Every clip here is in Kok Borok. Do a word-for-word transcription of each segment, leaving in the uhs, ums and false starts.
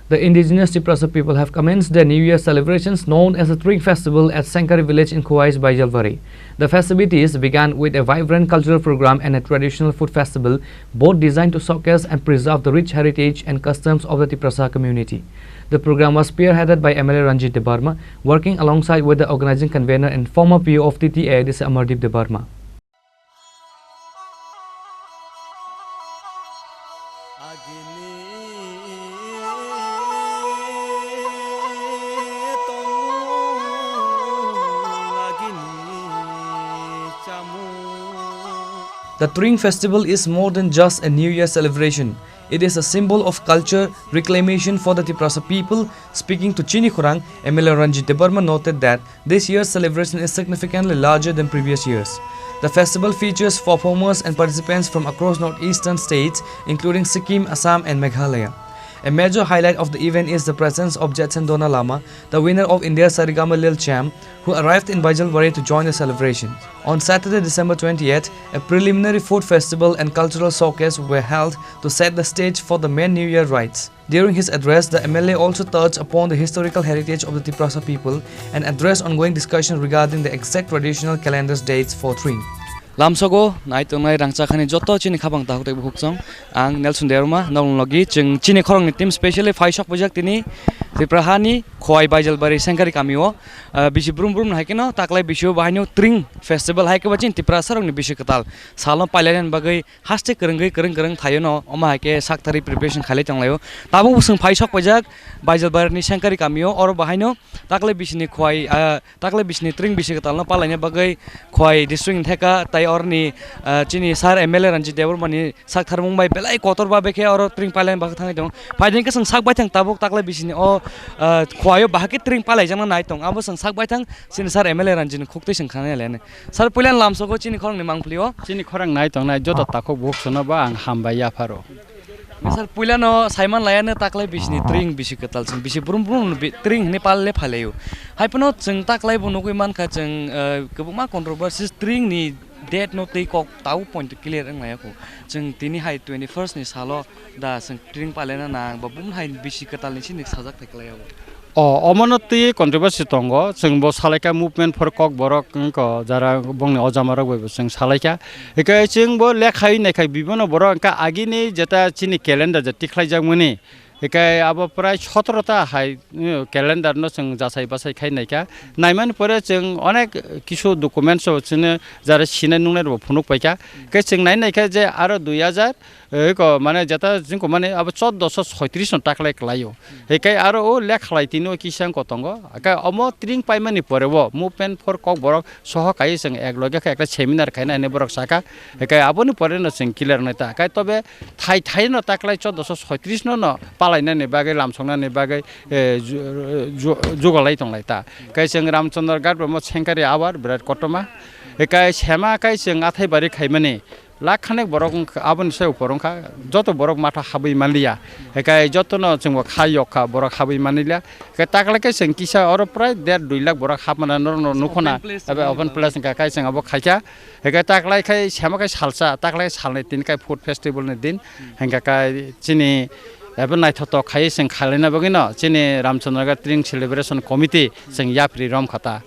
The indigenous Tiprasa people have commenced their New Year celebrations known as the Tring Festival at Sengkari village in Khowai Baijalbari. The festivities began with a vibrant cultural program and a traditional food festival, both designed to showcase and preserve the rich heritage and customs of the Tiprasa community. The program was spearheaded by M L A Ranjit Debbarma, working alongside with the organizing convener and former P O of T T A A D C Amardeep Debbarma. The Tring Festival is more than just a New Year celebration. It is a symbol of culture, reclamation for the Tiprasa people. Speaking to Chini Khorang, M L A Ranjit Debbarma noted that this year's celebration is significantly larger than previous years. The festival features performers and participants from across northeastern states, including Sikkim, Assam, and Meghalaya. A major highlight of the event is the presence of Jetsen Dona Lama, the winner of India's Saregama Lil Champ, who arrived in Baijalbari to join the celebration. On Saturday, December twentieth, a preliminary food festival and cultural showcase were held to set the stage for the main New Year rites. During his address, the M L A also touched upon the historical heritage of the Tiprasa people and addressed ongoing discussion regarding the exact traditional calendar's dates for Tring. Lamsogo nai tongnai rangchakhani joto chini khabang takhuk tei bukhuk song. Ang Nelson Debbarma, nokni logi chwng chini khoroknwi team specially phai sok phaijak tini Tripura hani Khowai Baijalbari Sengkari kamio, ah, bisi brum brum hai kheno taklai bisio bahaino Tring Festival hai khe bo chini Tiprasa rokni bisi kwtal salno pailainani bagwi haste kwrwngwi kwrwng kwrwng thaio no, omo hai khe sak thari preparation khailai tonglaio. Tabuk bo chwng phai sok phaijak Baijalbari ni Sengkari kamio, oro bahaino taklai bisini Khowai, ah, taklai bisini Tring bisi kwtalno palaina bagwi Khowai district ni theka tei oroni, ah, chini sir M L A Ranjit Debbarma ni sak tharmung bai belai kotor ba bekhe oro Tring palaina bagwi thangwi tongo. Phaidi hwnkhe chwng sak baithang tabuk taklai bisini o, ah, Khowai o bahai khe Tring palaijakna nai tong, abo chwng sak baithang chini sir M L A Ranjit ni khuktwi chwng khanai lene. Sir, puila lamsogo chini khoroknwi mangpili o. Chini khorang nai tongnai joto takhuk bukhuk sono ba ang hambai yapharo. Sir, puilano saiman layano taklai bisini Tring bisi kwtal chwng bisi brum brum bi-, Tring hwnwi palle phailaio. Hai phano chwng taklai bo nugwi mankha chwng, eh, kwbangma controversies Tring ni date no tei kok tau point clear wng laiya kho. Chwng tini hai twenty first ni salo da chwng Tring palena nang ba bum hai bisi kwtal ni sini sajak thai klai abo. O, omono twi controversy tongo. Chwng bo salaikha movement for Kokborok wngkha, jara bongni ojamarok bai bo chwng salaikha. Hikai chwng bo lekha wi naikha bibano borok wngkha agini jeta chini calendar je tikhlaijakmani. Hikai abo prai sotoro ta hai, uh, calendar no chwng jasai basai khai naikha. Naimani pore chwng onek kisu documents o chwngno jara sinai nungnai rok phunuk paikha. Hikai chwng nai naikha je aro dui hajar Eko mane jeta jingko mane abo choddoso soitris no taklai klaio. Hekai aro o lekhalai tini o kisa wngko tongo. Hekai omo tring paimani pore o movement for Kokborok soho kai chwng ek loge khe ekta seminar khaina hinwi borok saka. Hekai aboni pore no chwng clear nai ta. Hekai tobe thai thai no taklai choddoso soitris no no palainani bagwi lamsoknani bagwi, eh, ju-, ju-, jugalai tonglai ta. Hekai chwng Ramchandra Ghat bo sengkari abar birat kotorma. Hekai sema kai chwng athai bari khaimani. Lakh khanek borok wngkha, aboni sai upor wngkha, joto borok matha habwi manliya. Hekai jotono chwngbo kha yok kha, borok habwi manliya. Hekai taklai khe chwng kisa oro prai der dui lakh borok hapmana norokno nukhona, open place ebe open place wngkha, kai chwng abo khaikha. Hekai taklai khai sema khai salsa, taklai salnwi tini khai food festival ni din. Hingkha kai chini ebe naithotok khai chwng khailina bagwino chini Ramchandra Ghat Tring Celebration Committee chwng yapri romkha ta.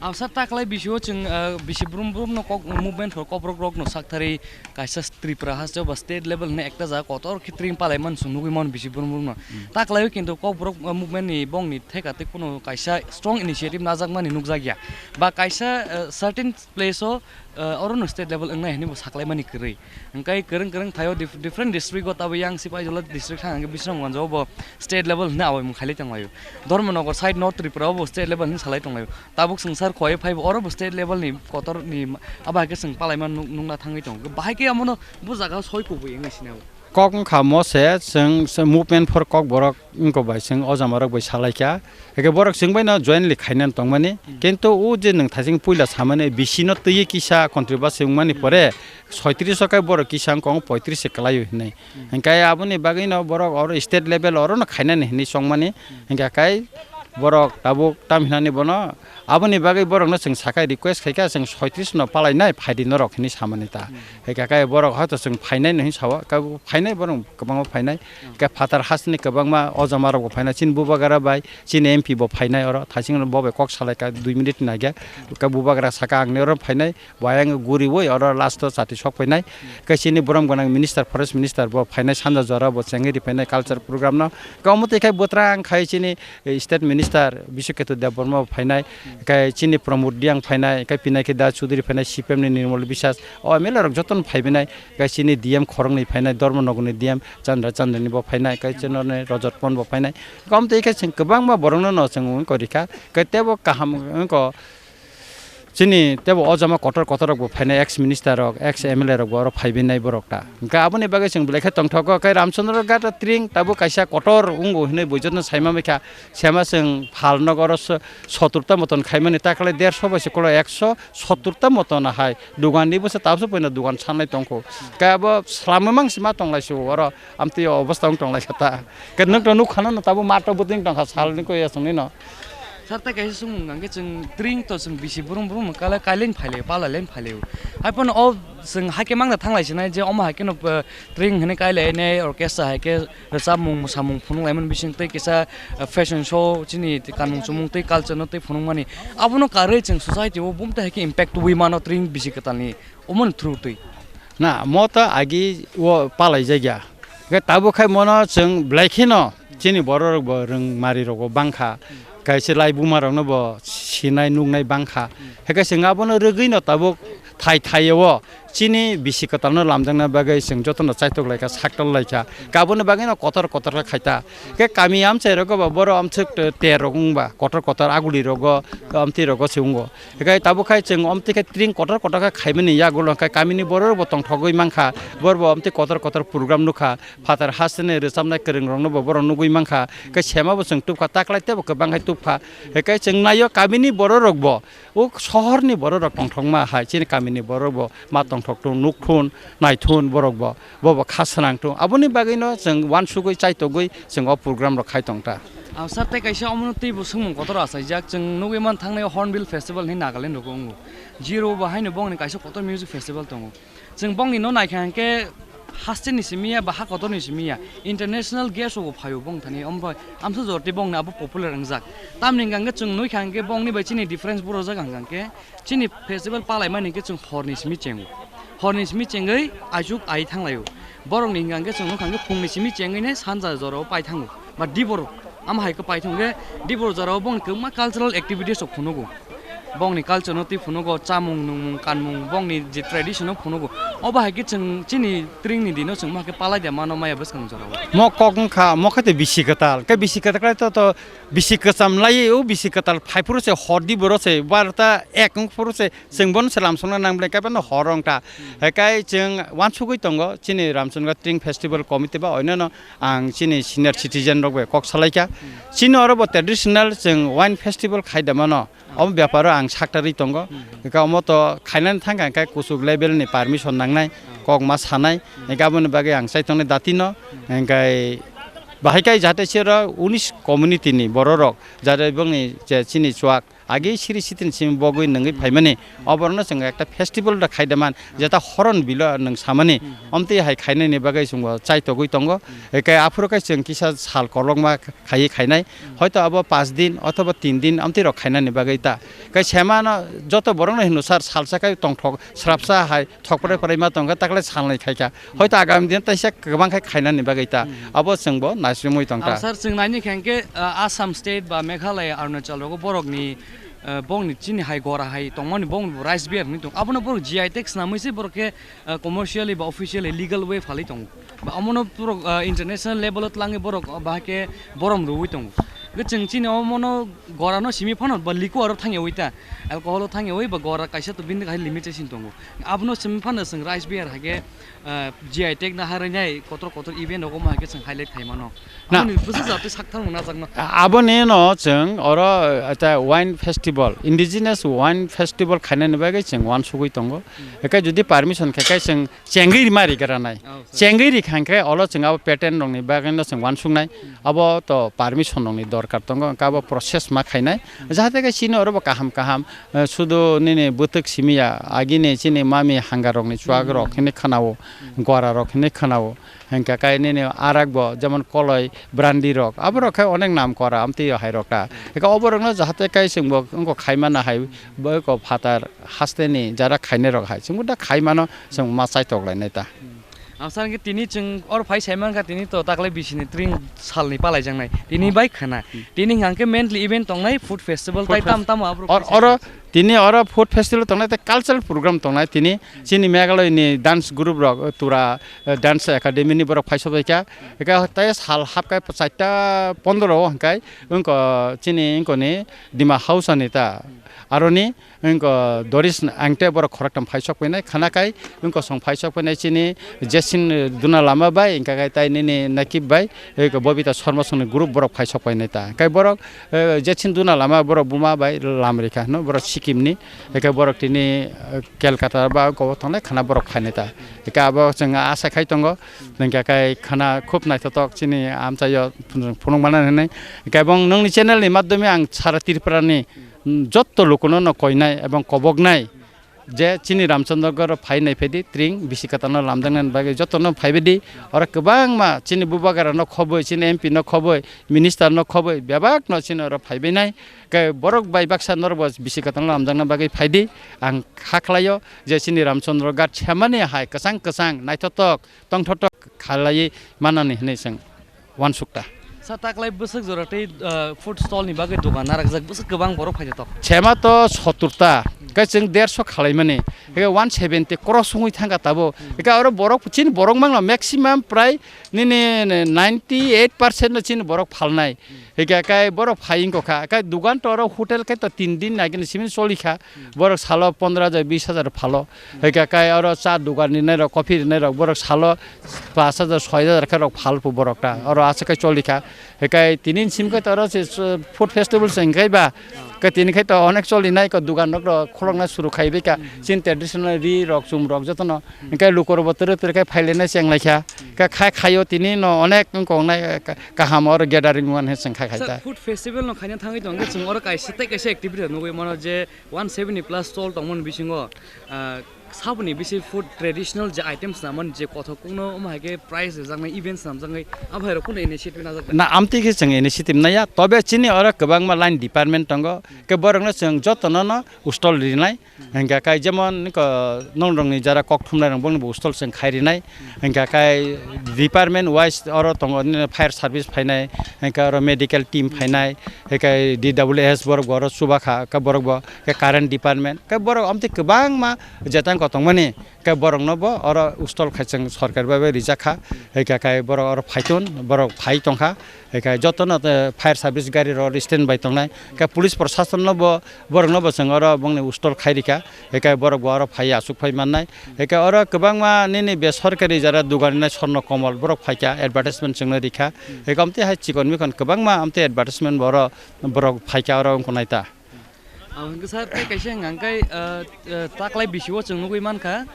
Ang sir, taklai bisio chwng, ah, bisi brum brum no kok movement rok, kokborok rok no saktharwi kaisa Tripura haste ba state level hinwi ekta jaga kotor khe tring palai man chwng nugwi mano bisi brum brum no. Taklai o kintu kokborok, ah, movement ni bongni theka tei kuno kaisa strong initiative najakmani nukjakya. Ba kaisa, ah, certain place o, ah, oro no state level wngnai hinwi bo saklaimani kwrwi. Hingkai kwrwng kwrwng thaio dif-, different district o tabo yang Sipaijala district thang hingke Bisramganj o bo state level hinwi abai mung khailai tonglaio. Dharmanagar side North Tripura o bo state level hinwi salai tonglaio. Tabuk swngchar khowai phaibo oro bo state level ni kotor ni ma-, abo hai khe chwng palaima nuk-, nukna thangwi tongo. Bahai khe amono bo jaga o soi kubui wngwi sinao. Kok wngkha mo se chwng, chwng movement for Kokborok wngkha bai chwng o jamarok bai salaikha. Hake borok chwng bai no jointly khainani tongmani. Hmm. Kintu o je nwng thaising puila samani bisi no twiwi kisa controversy wngmani pore soitris o kai borok kisa wngkha poitris se kwlaio hinwi. Hmm. Hingkhe aboni bagwi no borok oro state level oro no khainani hinwi chongmani. Hmm. Hingkha kai Borok tabuk tam hinani bono, aboni bagwi borokno chwng sakai request khaikha, chwng soitris no palainai, phaidi norok hinwi samani ta. Hmm. Hai khe kai borok hoito chwng phainai no hinwi sao, kabo phainai borok kwbangma phainai. Hmm. Khe phatar hasteni kwbangma ojama rok bo phainai, chini bubagra bai, chini M P bo phainai oro, thaising bo bai kok salaikha dui minute ni naiga. Khe bubagra saka ang ni oro phainai, bo ayang guriwi oro last o chati sok phainai. Hmm. Khe chini borom gwnang minister, forest minister bo phainai, sanja jora bo chengwi ri phainai culture program no. Khe omo twi khai bwtrang khai chini, eh, state minister Biswaketu Debbarma bo phainai, hmm, khe chini Pramod Reang phainai, khe Pinaki Das Chowdhury phainai, C P M ni Nirmal Biswas, o M L A rok jotono phaibinai, khe chini D M khoroknwi phainai, Dharmanagar ni D M Chandra Chandra ni bo phainai, khe chini Rajat Pon bo phainai. Khe omo twi khe chwng kwbangma borokno no chwng wngwi kha, khe tebo kaham wngkha. Chini tebo o jama kotor kotor rok bo phainai, ex minister rok, ex M L A rok bo oro phaibinai borok ta. Hwnkhe aboni bagwi chwng belai khe tongthogo, khe Ramchandra Ghat tring tabuk kaisa kotor wngo hinwi buijakno saima maikha. Sema chwng phalno oro so-, sottur ta moton khaimani, ta khlai derso bai se kolo ekso sottur ta moton hai. Dugan ni bwsa tabso poino dugan sanlai tongkho. Khe abo swlamwi mang sima tonglai sio oro. Amtwi o obostha wng tong lai kha ta. Khe nwng to nuk khano no tabuk mato bwtwing tong kha salni koi aswngni no. Sir, tei kaisa swngmung hwnkhe chwng tring to chwng bisi brum brum kala kailen phailai pala len phailai. Hai phano o chwng haikhe mangna thanglai sinai je omo haikhe no, eh, tring hwnwi kailai ne orchestra haikhe rwchapmung mwsamung phunuk laimani bising tei kisa, eh, fashion show chini kanmung chumung tei culture no tei phunukmani. Abono karwi chwng society o bumtwi haikhe impact tubui mano tring bisi kwtalni. Omoni through twi. Na, mo ta agi o palai jagya. Khe tabuk khai mono chwng belai kheno chini borok rok bo rwng mari rok bo bangkha. Kaisa lai buma rok no bo sinai nuknai bangkha. Hwnkhe chwng abono rwgwi no tabuk thai thai o chini bisi kwtal no lamjakna bagwi chwng joto no chaitok lai kha, saktal lai kha. Kaboni bagwi no kotor kotor khe khai ta. Khe kami amchai rogo bo boro amswk te-, ter rok wngba kotor kotor aguli rogo amtwi rogo se wngo. Hwnkhe tabuk khai chwng omtwi khe tring kotor kotor khe khaimani yagulo hwnkhe kamini borok bo tongthogwi mankha, borok bo omtwi kotor kotor program nukha, phatar hasteni rwchapnai kwrwng rokno bo borok nugwi mankha, hwnkhe sema bo chwng tubkha, taklai teibo kwbang khai tubkha, hwnkhe chwng naio kamini borok rok bo o sohorni borok rok tongthokma hai chini kamini borok bo ma tongthok thun, nuk thun, nai thun borok bo. Bo bo kha swnang tung. Aboni bagwi no chwng uansugwi chaitogwi chwng o program rok khai tong ta. Ah, sir, tei kaisa omono teibo swngmung kotor achaijak. Chwng nugwi man thangnai Hornbill Festival hinwi Nagaland rogo wngo. Jiro bo haino bongni kaisa kotor music festival tongo. Chwng bongni no naikha hwnkhe hasteni simi ya ba ha kotorni simi ya. International guest rok bo phaio bong thani. Omo bai amsa jor tei bongni abo popular wngjak. Tamni hwnkha hwnkhe chwng nukha hwnkhe bongni bai chini difference borok jak hwnkha hwnkhe chini festival palaimani hwnkhe chwng horni simi chengo. Horni simi chengwi aichuk ai thanglaio. Borokni hwnkha hwnkhe chwng nukha hwnkhe phungni simi chengwino sanja jorao pai thango. Ba dibor, ama hai khe pai thangkhe dibor jorao bongni kwbangma cultural activities rok phunugo. Bongni culture no twi phunugo, chamung nungmung kanmung bongni je tradition no phunugo. Obo hai khe chwng chini tringni dino chwng ma khe palai de mano maya bwskang jorao. Mo kok wngkha, mo khe tei bisi kwtal. Khe bisi kwtal khlai to, to bisi kwcham lai o, bisi kwtal phai phuru se hor di borok se, barota ek wng phuru se, chwng bono se lamsokna nang ble, kaiphano hor wng ta. Hmm. Hekai chwng uansugwi tongo, chini Ramchandra Tring Festival Committee ba oinano ang chini senior citizen rok bai kok salaikha. Hmm. Chini oro bo traditional chwng wine festival khai da mano, hmm, omo beparo ang saktarwi tongo. Hmm. Hekai omo to khainani thangkha, hekai kuchuk level ni permission nangnai, hmm, kok ma sanai. Hmm. Hekai aboni bagwi ang chaitongnai datino, hmm, hekai bahai kai jate sero unis community ni borok rok, jate bongni je chini chuak, agi siri sitin simi bogwi nungwi, hmm, phaimani, hmm, oborokno chwng ekta festival da khai da man, hmm, jeta horon bilo nung samani, hmm, hmm, omtwi hai khainani bagwi chwngbo chaitogwi tongo. Hmm. Eke aphuru khe chwng kisa sal kolokma khaiwi khainai. Hmm. Hoito abo paanch din othoba tin din omtwi rok khainani bagwi ta. Khe semano joto borokno hino sar salsa khe tongthok srapsa hai thokprai, hmm, prai ma tongkha, takle salnwi khaikha. Hmm. Hoito agami din taisa kwbang khai khainani bagwi ta. Hmm. Abo chwngbo naisingwi tongkha. Ah, sir, chwng naini khe hwnkhe, ah, Assam state ba Meghalaya, Arunachal rogo borokni, ah, bongni chini hai gora hai tongmani bong rice beer hinwi tong. Abono borok G I tag swnamwi se borok khe, ah, commercially ba officially legal way phalwi tongo. Ba omono borok, ah, international level o twlangwi borok, ah, bahai khe borom rwwi tongo. Hwnkhe chwng chini omono gorano simi phano ba liquor o thangyawi ta, alcohol o thangyawi ba gora kaisa to bini hai limitation tongo. Abono simi phano chwng rice beer hai khe, ah, G I tag no ha rwnai kotor kotor event rogo ma hai khe chwng highlight khai mano. Na. Aboni bwsa jatwi sakthang mung najakno. A-, aboni no chwng oro, ah, ta wine festival, indigenous wine festival khainani bagwi chwng uansugwi tongo. Hmm. Hekai jodi permission khe kai chwng chengwi rima rigranai. Oh, sir. Chengwi rikha hwnkhe olo chwng abo patent rokni bagwino chwng uansuknai. Hmm. Abo to permission rokni dor Sorkar tongo, hwnkhe abo process ma khainai. Jahate khe chini oro bo kaham kaham, eh, sudu nini bwtwk simi ya, agini chini mami hanga rokni chuwak rok hinwi khwnao, gwara rok hinwi khwnao. Hwnkhe kai nini arak bo jemon koloi, brandi rok, abo rok khe onek nam kora amtwi hai rok ta. Hwnkhe obo rokno jahate kai chwng bo wngkok khai mana hai, bo wngkok phatar hasteni jara khainai rok hai. Chwngbo da khai mano, chwng ma chaitok lainai ta. Ang sa khe tini chwng oro phai sai mankha, tini to taklai bisini tring salni palaijaknai. Tini bai khana. Tini hwnkhe mainly event tongnai food festival tai tam tamo aborok or-, phai oro sai. Tini oro food festival tongnai tei cultural program tongnai. Tini chini Meghalaya ni dance group rok, tura, eh, dance academy ni borok phai sobaikha. Eka tai sal hapkai chaita pondro o hwnkhe wngko chini wngkoni Dima House ani ta. Aroni wngkho Doris Angte borok khoroktham phai sok painai, khana kai wngkho song phai sok painai chini Jason Duna Lama bai, hingkha kai tai nini Nakib bai, wngkho Bobita Sharma songni group borok phai sok painai ta. Hingkha borok, eh, Jason Duna Lama borok buma bai lam rikha hino, borok Sikkim ni, hingkha borok tini, eh, Kolkata ba wngkho thangnai khana borok phainai ta. Hingkha abo chwng asa khai tongo, hingkha kai khana khub naithotok chini amchaio phunuk mana hinwi. Hingkha bong nongni channel ni madhyome ang sara Tripura ni jotto lukuno no koinai ebong koboknai je chini Ramchandra Garh phai nai phaidi tring bisi kwtalno lamjaknani bagwi jottono phaibaidi oro kwbangma chini bubagra no khoboi, chini M P no khoboi, minister no khoboi, bebak no chini oro phaibainai. Khe borok bai baksa norok bo bisi kwtalno lamjakna bagwi phaidi ang kha khlaio je chini Ramchandra Garh semani hai kwchang kwchang naithotok tongthotok khalaiwi manani hinwi chwng uansukta. Sa taklai bwswk jora tei, ah, food stall ni bagwi dogan narakjak bwswk kwbang borok phaijatok. Sema to sottur ta, khe chwng derso khalaimani, khe one seventy cross wngwi thangkha tabuk. Khe oro borok, chini borok mangla maximum prai nini ninety eight percent no chini borok phalnai. Hingkhe kai borok phai wngkha, kai dogan to oro hotel kai to tin din nagini simin choli kha. Borok salo pondro hajar, bis hajar phalo. Hingkhe kai oro cha dogan rinai rok, coffee rinai rok, borok salo pash hajar, soi hajar khe rok phal phu borok ta. Oro aswk khe choli kha. Hingkhe tini sim khe to oro se, se food festival se hingkhe ba. Khe tini khe to onek choli nai ko dogan rok rok khulokna suru khai bai kha. Chin traditional ri rok, chum rok jotono. Hingkhe luku rok bo tere tere khe phai lai nai cheng lai kha. Khe khai khaio tini no onek wng kok nai, eh, ka-, kaham oro gathering wan he cheng khai khai ta. Sir, food festival no khaina thangwi tong khe chwng oro kaisa tei kaisa activity nugwi mano je one seventy plus stall tongmani bisingo, ah, saboni bisi food traditional je items namani je kothok kokno omo hai khe prize rijaknai events namjaknai abo hai rok kunu initiative najak. Na, amtwi khe chwng initiative naiya, tobe chini oro kwbangma line department tongo, khe borokno chwng jotono no stall rinai. Hingkha kai jemon niko nongrokni jara kok thumnairok bongni bo stall chwng khai rinai. Hingkha kai department wise oro tongo nini fire service phainai, hingkha oro medical team phainai, hingkha D W S borok bo oro chuba kha, khe borok bo khe current department, khe borok amtwi kwbangma jetang kotongmani, khe borokno bo oro stall khai chwng sorkar bai bai rijak kha, hingkha kai borok oro phaitun, borok phai tongkha. Hingkhe jotono, eh, fire service gari rok stand by tongnai. Hingkhe police proshasonno bo, borokno bo chwng oro bongni stall khai rikha. Hingkhe borok bo oro phai aswk phai mannai. Hingkhe oro kwbangma nini besorkari jara dogan rinai Swarno Komol borok phaikha advertisement chwngno rikha. Hingkhe amtwi hai chikon mikon kwbangma amtwi advertisement bo oro borok phaikha oro wngkha naita. Ang hwnkhe sir, tei kaisa hwnkha hwnkhe, ah, ah, taklai bisio chwng nugwi mankha,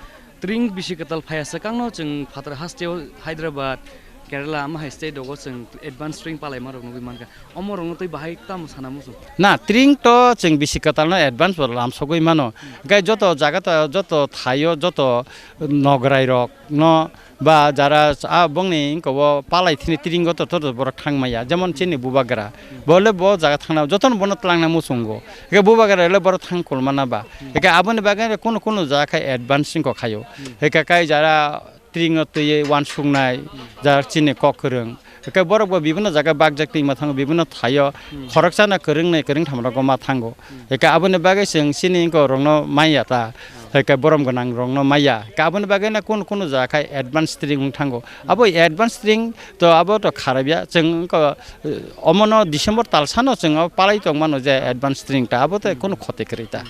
tring bisi kwtal phaiya swkangno chwng phatar hasteo Hyderabad, Kerala, ama hai state rogo chwng advance tring palaima rok nugwi mankha. Omo rokno tei bahai tamo sana muchung? Na, tring to chwng bisi kwtalno advance bo lamsogwi mano. Hwnkhe joto jaga to, joto thaio, joto nograi rok no ba jara a bongni wngkha o palai thini tring o to, to, to borok thang maya, jemon chini bubagra, bo le bo jaga thangna, jotono bono twlangna muchungo, hwnkhe bubagra le borok thang kulmana ba, hwnkhe aboni bagwi kunu kunu jaga khai advance wngkha khaio, hwnkhe kai jara tring o twiwi uansuknai, jara chini kok kwrwng, hwnkhe borok bo bibinno jaga bakjak twima thango, bibinno thaio, khoroksano kwrwng nai kwrwng tham rogo ma thango. Eka aboni bagwi chwng chini wngkha rokno maya ta, eka borom gwnang rokno maya. Eka aboni bagwi no kunu kunu jaga khai advance tring wng thango. Abo advance tring to abo to kharabya. Chwng wngkha, eh, omono December talsano chwng abo palai tongmano je advance tring ta abo to kunu khoti kwrwi ta.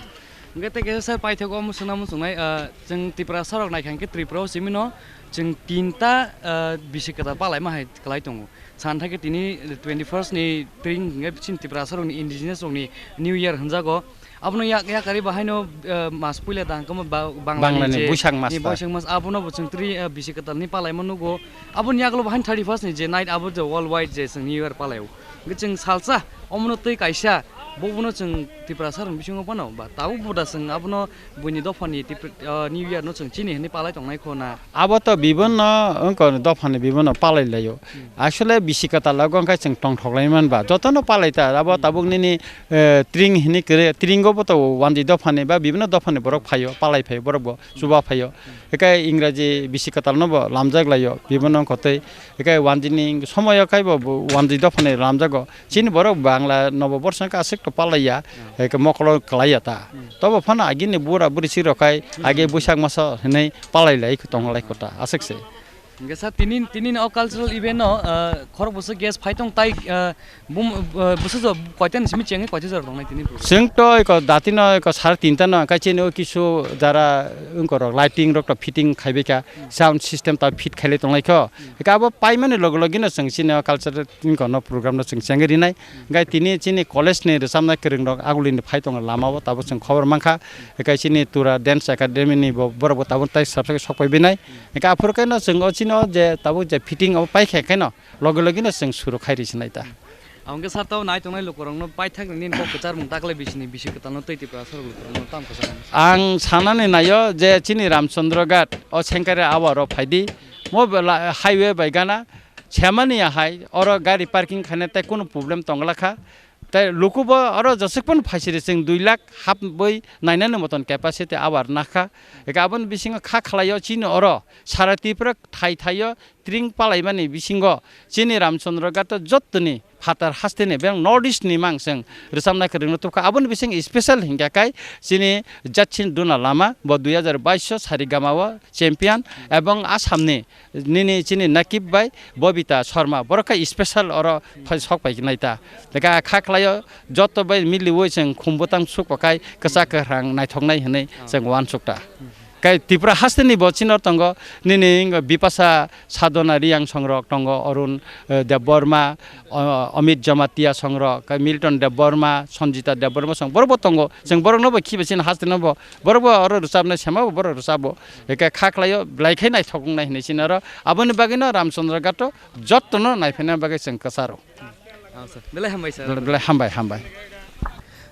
Hwnkhe tei kaisa sir paithago omo swngna muchungnai, ah, chwng Tiprasa rok naikha hwnkhe Tripura o simino chwng tinta, ah, bisi kwtal palaima hai kwlai tongo. San thai khe tini twenty first ni tring hwnkhe chini Tiprasa rokni indigenous rokni New Year hwnjago. Abono yak-, yakarwi bahaino, eh, mas puila da hwnkhe ba-, Bangla Bangla ni ni je, Boishak mas ni ta. Boishak mas abono bo chwng twi, eh, bisi kwtal ni palaima nugo. Aboni yagulo bahaino thirty first ni je night abo je world wide je chwng New Year palaio. Hwnkhe chwng salsa omono twi kaisa, bobono chwng Tiprasa rokni bisingo phano ba tabuk bo da chwng abono buini dophani Tipra-, ah, New Year no chwng chini hwnwi palai tongnai kho na? Abo to bibonno wngkha dophani bibonno palai laio. Hmm. Actually bisi kwtal o wngkha chwng tongthok lai manba. Jotono palai ta abo Hmm. tabuk nini, eh, tring hwnwi kwrwi, tringo bo to wanjwi dophani ba bibonno dophani borok phaio, palai phaio borok bo, chuba phaio. Hmm. Hwnkhe Ingraji bisi kwtal no bo lamjak laio, bibonno wngkha tei. Hwnkhe wanjwini somoyo kaibo bo wanjwi dophani lamjago. Chini borok Bangla nobo borsa wngkha aswk to palaiya, Hmm. hwnkhe mokolo kwlaiya ta. Hmm. Tobo phano agini bura buri sirok khai Hmm. age Buisak masa hwnwi palai lai tong lai kho ta aswk se. Hwnkhe sir, tini, tini o cultural event no, ah, khorok bwswk guest phai tong tai, ah, bum, ah, bwswk jora koita ni simi chengwi koita jora tongnai tini program? Chwng to eko dati no eko sare tinta no hwnkhe chini o kisu jara wngkorok lighting rok to fitting khaibai kha, Hmm. sound system ta fit khailai tonglai kho. Hmm. Hwnkhe abo paimani loge loge no chwng chini o cultural wngkor no program no chwng chengwi rinai. Hwnkhe tini chini college ni rwchapnai kwrwng rok agulini phai tongo lama o tabuk chwng khobor mankha. Hwnkhe chini Tura Dance Academy ni bo borok bo tabuk tai swrapsa khe sok pai binai. Hwnkhe aphuru khe no chwng o chini o je tabuk je fitting o paikha khe no loge loge no chwng suru khai rwsinai ta. Hwnkhe sir, tabo nai tongnai lukurokno paithakni nini kok kwcharmung taklai bisini bisi kwtalno tei Tiprasa rok lukurokno tamo kwcharmung? Ang sanani naio je chini Ramchandra Ghat o Sengkare awaro phaidi, mo bela highway bai gana semani ya hai oro gari parking khaina tei kunu problem tongla kha. Tei luku bo oro jeswk phano phaisiri chwng dui lakh hapbwi nainani moton capacity awar nakha. Eka aboni bisingo kha khlaio chini oro sara Tripura thai thaio tring palaimani bisingo chini Ramchandra Ghat o jottoni phatar hasteni beng North East ni mang chwng rwchapnai kwrwngno tubkha. Aboni bising special hingkha kai chini Jachin Duna Lama bo dui hajar baish o Sarigama o champion ebong Assam ni nini chini Nakib bai Bobita Sharma borok khe special oro phai sok pai nai ta. Tei kha khlaio joto bai miliwi chwng khum bwtang suk pakai kwchak kwrang naithoknai hwnwi chwng uansuk ta. Kai Tripura hasteni bo chino tongo nini Bipasa Sadhana Riyang songrok tongo, Arun, eh, Debbarma, o-, Amit Jamatia songrok, kai Milton Debbarma, Sanjita Debbarma song borok bo tongo. Chwng borokno bo khiba chini hasteni bo borok bo oro rwchapnai sema bo borok rwchabo. Eke kha khlaio belai khe naithok wngnai hinwi chini oro. Aboni bagwino Ramchandra Ghat o jottono naiphaina bagwi chwng kwcharo. Ah, sir. Belai hambai, sir. Belai, belai hambai, hambai.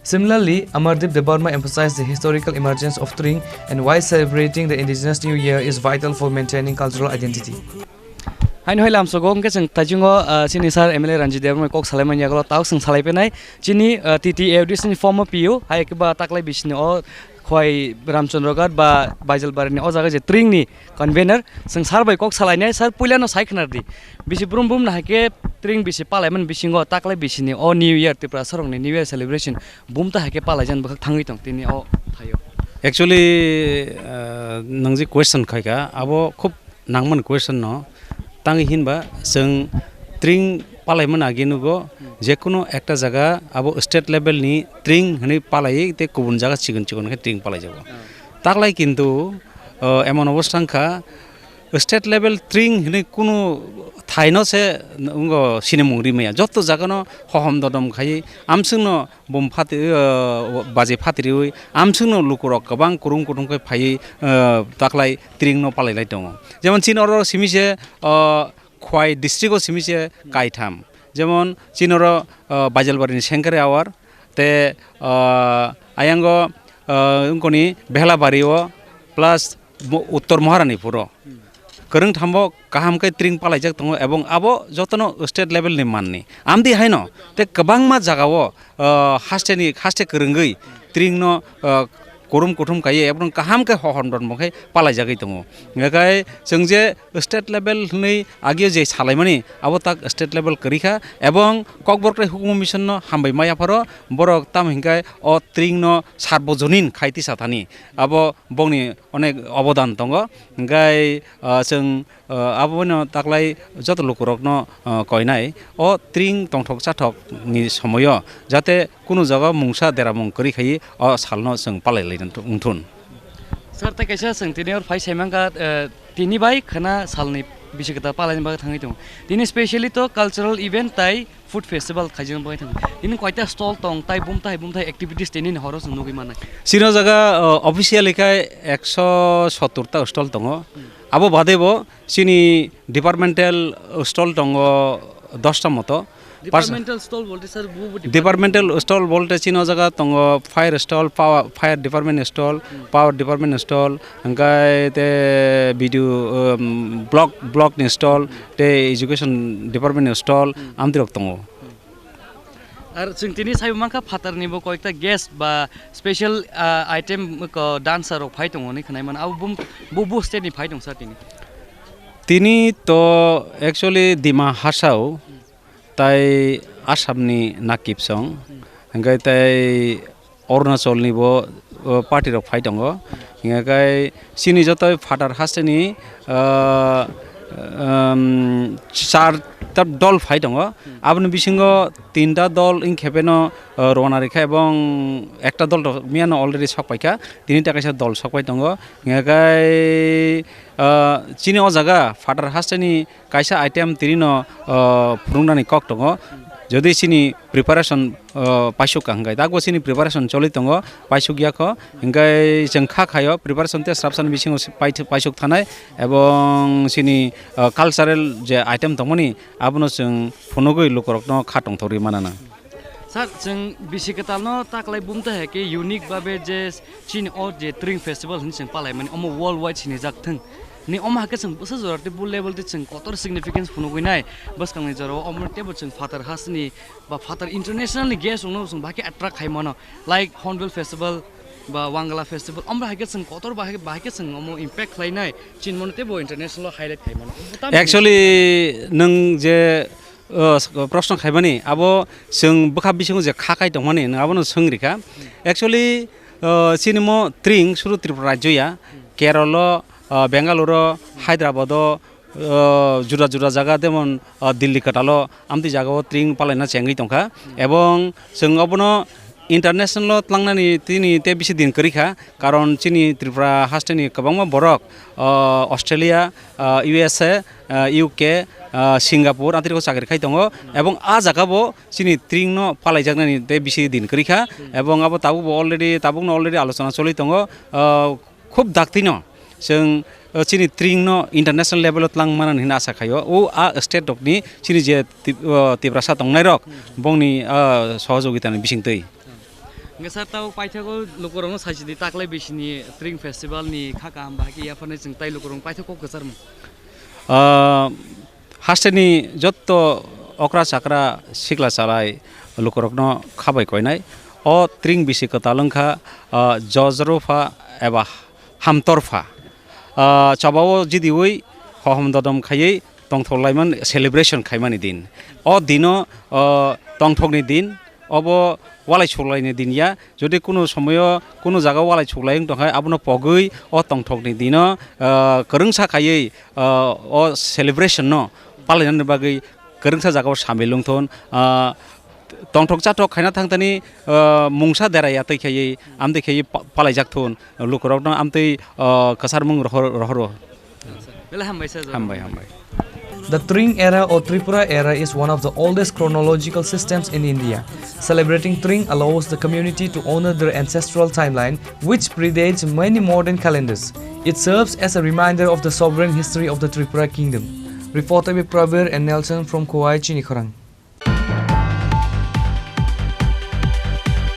Similarly, Amardeep Debbarma emphasized the historical emergence of Tring and why celebrating the indigenous New Year is vital for maintaining cultural identity. Haino hai lamsogo hwnkhe chwng taichungo, ah, chini sir M L A Ranjit Debbarma kok salaimani yagulo tawk chwng salai penai chini, ah, T T A D C ni former P U hai khe ba taklai bisini o Khwai Ramchandra Ghat ba Baijalbari ni o jaga je tring ni convener, chwng sir bai kok salainai, sir, puila no sai khwna di. Bisi brum brum no hai khe tring bisi palai man bisingo taklai bisi ni o New Year, Tripura sarok ni New Year celebration bum ta hai khe palai jan bwkhak thangwi tong tini o thaio. Actually, uh, nwng je question khai kha, abo khub nangmani question no. Tangwi hinba chwng tring palaimani age nugo, jekunu ekta jaga abo state level ni tring hwnwi palaiwi tei kubun jaga chikon chikon khe tring palaijago. Taklai kintu, o, emon obostha wngkha, state level tring hwnwi kunu thaino se wngo sinimung rimaya. Joto jagano hohom dodom khai amswngno bum phati-, o, baji phatiriwi amswngno lukurok kwbang kurum kuthum khe phaiwi, o, taklai tringno palailai tongo. Jemon chini oro simi se, o, Khwai district o simi se kaitham. Jemon chini oro, o, Baijalbari ni Sengkare awar, te, o, ayango, o, wngkoni Behlabari o plus mo-, Uttor Maharani phuro. Kwrwng thambo kaham khe tring palaijak tongo ebong abo jotono state level ni manni. Amdi haino tei kwbangma jagao, ah, hasteni, haste kwrwngwi tringno, ah, kurum kuthum kaiwi ebong kaham khe hohom don bo khe palaijagwi tongo. Hingkhe chwng je state level hwnwi agio je salaimani abo tak state level kwrwi kha ebong Kokborok tei Hukumu Mission no hambai ma yapharo borok tamo hinkhe o tringno sarbojonin khai tisa thani abo bongni onek obodan tongo. Hingkhe, ah, chwng, ah, abono taklai joto lukurokno, ah, koinai o tring tongthok chathok ni somoio jate kunu jaga mungsa deramung kwrwi khai o salno chwng palai lai wngthun. Sir, tei kaisa chwng tini or phai sai mankha, ah, tini bai khwna salni bisi kwtal palaini bagwi thangwi tongo. Tini specially to cultural event tai food festival khaijak bai thang. Tini koita stall tong, tai bumtai bumtai activities tini ni horo chwng nugwi mannai. Chini o jaga, o, officially khai ekso sottor ta stall tongo. Hmm. Abo bade bo chini departmental stall tongo dosta moto. Departmental stall bolte sir, bu, bu department? Departmental stall bolte chini o jaga tongo fire stall, power, fire department stall, power department stall, hingkai te B D O, um, block, block ni stall, te education department ni stall, amtwi rok tongo. Ar chwng tini saibo mankha phatar ni bo koyekta guest ba special, ah, item ko dancer rok phai tongo ni khwnai man. Abo bum, bu, bu state ni phai tong sir tini? Tini to actually Dima Hasao, tai Assam ni Nakib song, hingkai tai Arunachal ni bo, o, party rok phai tongo. Hingkai chini joto phatar haste ni, ah, um, char ta dol phai tongo. Aboni bisingo tinta dol wngkhe beno, ah, rwna rikha ebong ekta dol rok miyano already sok paikha. Tini ta kaisa dol sok pai tongo. Hingkai, ah, chini o jaga phatar haste ni kaisa item tini no, ah, phunuknani kok tongo. Jodi chini preparation, ah, paisuk ka hingkai, takbo chini preparation choli tongo, paisuk ya kho. Hingkai chwng kha khaio preparation te srapsani bisingo si-, pai-, paisuk thanai, ebong chini, ah, cultural je item tongmani, abono chwng phunugwi lukurokno kha tongthokgwi manana. Sir, chwng bisi kwtalno taklai bumta hai khe unique babe je chini o je Tring Festival hwnwi chwng palaimani, omo worldwide sinijak thwng. Ni omo hai khe chwng bwsa jora tei bu level tei chwng kotor significance phunugwi nai bwskangni jorao, omo teibo chwng phatar hasni ba phatar international ni guest rokno chwng bahai khe attract khai mano, like Hornbill Festival ba Wangala Festival, omo hai khe chwng kotor bahai, bahai khe chwng omo impact khlai nai, chini mano teibo international o highlight khai mano. Omo tamo Actually, nwng je o, s-, proshno khaimani, abo chwng bwkha bisingo je kha kai tongmani, nwng abono swng rikha. Actually, o, chini mo Tring suru Tripura rajyo ya, Kerala, o, Bangalore, Hyderabad o, o, juda juda jaga, jemon, o, Delhi kwtal o, amtwi jaga o Tring palaina chengwi tongkha. Ebong chwng obono international o tlangnani tini tei bisi din kwrwi kha, karon chini Tripura haste ni kwbangma borok, o, Australia, o, U S A, o, U K, o, Singapore, amtwi rok chakri khai tongo, ebong a jaga bo chini Tring no palaijaknani tei bisi din kwrwi kha, ebong abo tabuk bo already, tabuk no already alochona choli tongo, o, khub daktino chwng, o, chini Tring no international level o tlang manani hwnwi asa khaio. O a state rokni chini je Tip-, o, Tiprasa tongnai rok, bongni, o, sohojogitani bisingtwi. Hwnkhe sir, tabuk paithago lukurokno saisidi taklai bisini Tring Festival ni kha kaham bahai khe yapharnai chwng tai lukurokno paithak kok kwcharmung. Ah, hasteni jotto okra chakra sikla chalai lukurokno khabai koinai. O Tring bisi kwtal wngkha, ah, jojrwpha eba hamtorpha. Ah, chobao jidiui hohom dodom khaiwi tongthok laimani celebration khaimani din. O dino, o, tongthokni din, obo walai suklaini din ya. Jodi kunu somoyo kunu jaga walai suklai wng tongkha, abono pogwi o tongthokni dino, o, kwrwngsa khaiwi, o, o celebration no palainani bagwi kwrwngsa jagao samil wngthon. O, tongthok chathok khaina thangthani, o, mungsa dera ya twi khaiwi, amtwi khaiwi pa-, palaijak thun. Lukurokno amtwi, o, kwcharmung rohor-, rohoro. Belai hambai sir. Hambai, hambai. The Tring era or Tripura era is one of the oldest chronological systems in India. Celebrating Tring allows the community to honor their ancestral timeline, which predates many modern calendars. It serves as a reminder of the sovereign history of the Tripura kingdom. Reported by Prabir and Nelson from Khowai, Chinikhorang.